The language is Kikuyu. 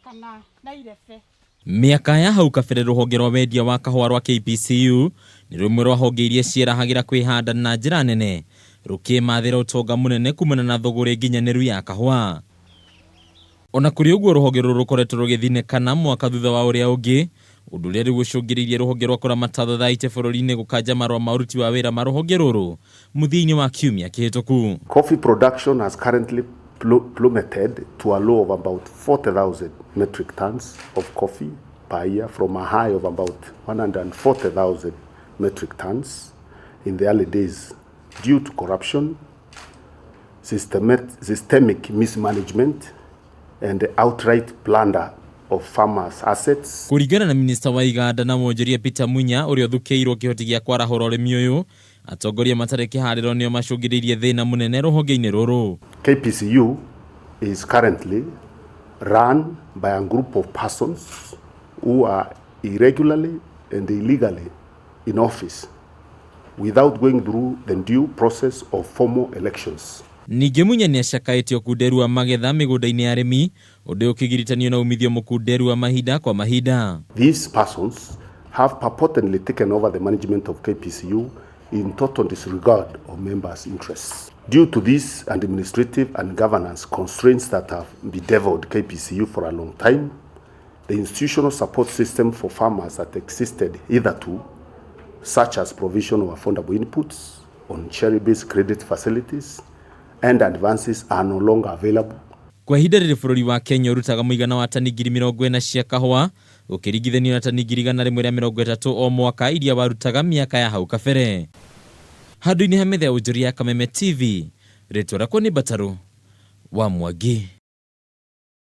Kana na irebe. Mĩaka ya hau kabere rũhonge rwa wendia wa kahũa rwa KPCU nĩ rũmwe rwa honge iria ciĩrahagĩra kwĩhanda na njĩra nene rũkĩmathĩra ũtonga mũnene kumana na thũgũrĩ nginyanĩru ya kahũa. Ona kũrĩ ũguo rũhonge rũrũ rũkoretwo rũgĩthinĩkana mwaka thutha wa ũrĩa ũngĩ, ũndũ ũrĩa rĩu ũcũngĩrĩirie rũhonge rwa kũramata thothaitĩ bũrũri-inĩ gũkanja marũa ma ũruti wa wĩra ma rũhonge rũrũ mũthia-inĩ wa kiumia kĩhĩtũku. Coffee production has currently plummeted to a low of about 40,000 metric tons of coffee per year from a high of about 140,000 metric tons in the early days due to corruption, systemic mismanagement, and the outright plunder of farmers' assets. Kũringana na minista wa iganda na wonjoria Peter Munya ũrĩa ũthukĩirwo kĩhoti gĩa kwarahũra ũrĩmi ũyũ, atongoria matarĩ kĩharĩro nĩo macũngĩrĩirie thĩna mũnene rũhonge-inĩ rũrũ. KPCU is currently run by a group of persons who are irregularly and illegally in office without going through the due process of formal elections. Ningĩ Munya nĩacakaĩte ũkunderu wa magetha mĩgũnda-inĩ ya arĩmi, ũndũ ũkĩgiritanio na umithio mũkunderu wa mahinda kwa mahinda. These persons have purportedly taken over the management of KPCU in total disregard of members' interests. Due to these administrative and governance constraints that have bedeviled KPCU for a long time, the institutional support system for farmers that existed hitherto, such as provision of affordable inputs on cherry-based credit facilities and advances, are no longer available. Kwa ihinda rĩrĩ bũrũri wa Kenya ũrutaga mũigana wa tani 40,000 cia kahũa ũkĩringithanio na tani 130,000 o mwaka iria warutaga mĩaka ya hau kabere. Handũ-inĩ ha metha ya ũnjoria ya Kameme TV, rĩtwa rĩakwa nĩ Mbatarũ wa Mwangi.